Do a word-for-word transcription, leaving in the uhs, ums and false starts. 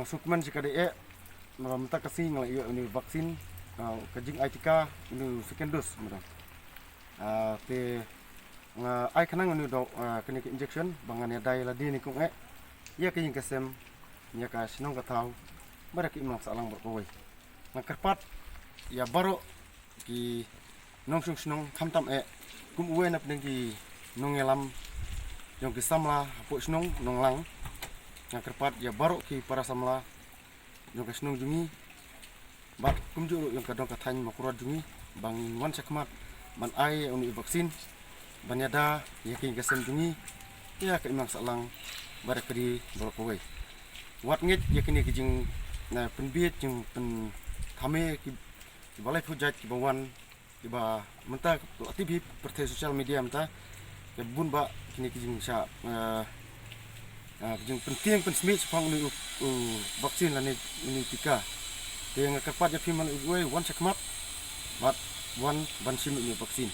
Sngewkmen shi ka dei eh, namar mynta ka sngi nga la ïoh uni u vaccine, ah, ka jingai tika, uni u second dose mynta. Ah, te nga ai khnang uni u dok, ah, kane ka injection ba ngan ïada ïa lade nyngkong eh, ïa ka ïing ka sem, ïa ka shnong ka thaw, bad ïa ka imlang sahlang baroh kawei. Nga kyrpad ïa baroh ki nongshong shnong, khamtam eh kum uwei na pdeng ki nongïalam jong ki samla hapoh shnong Nonglang. Nga kyrpad ïa baroh ki para samla jong ka shnong jong ngi, bad kumjuh ruh jong ka dong ka thaiñ Mawkyrwat jong ngi, ba ngin wan shakhmat ban ai uni u vaccine, ban ïada ïa ka ïing ka sem jong ngi, ïa ka imlang sahlang, bad ïa ka ri baroh kawei. Wat ngeit ïa kine ki jing, na, pynbiej, jingpynthame ki, kiba laiphew jait kiba wan, kiba mynta la tip hi pyrthei social media mynta, kiba bun bah kine ki jingshah, eh, eh, jingpyntieng pynsmit shaphang uni u, u vaccine lane uni u tika. Te nga kyrpad ïa phi man uwei, wan shakhmat bad wan ban shim uni u vaccine.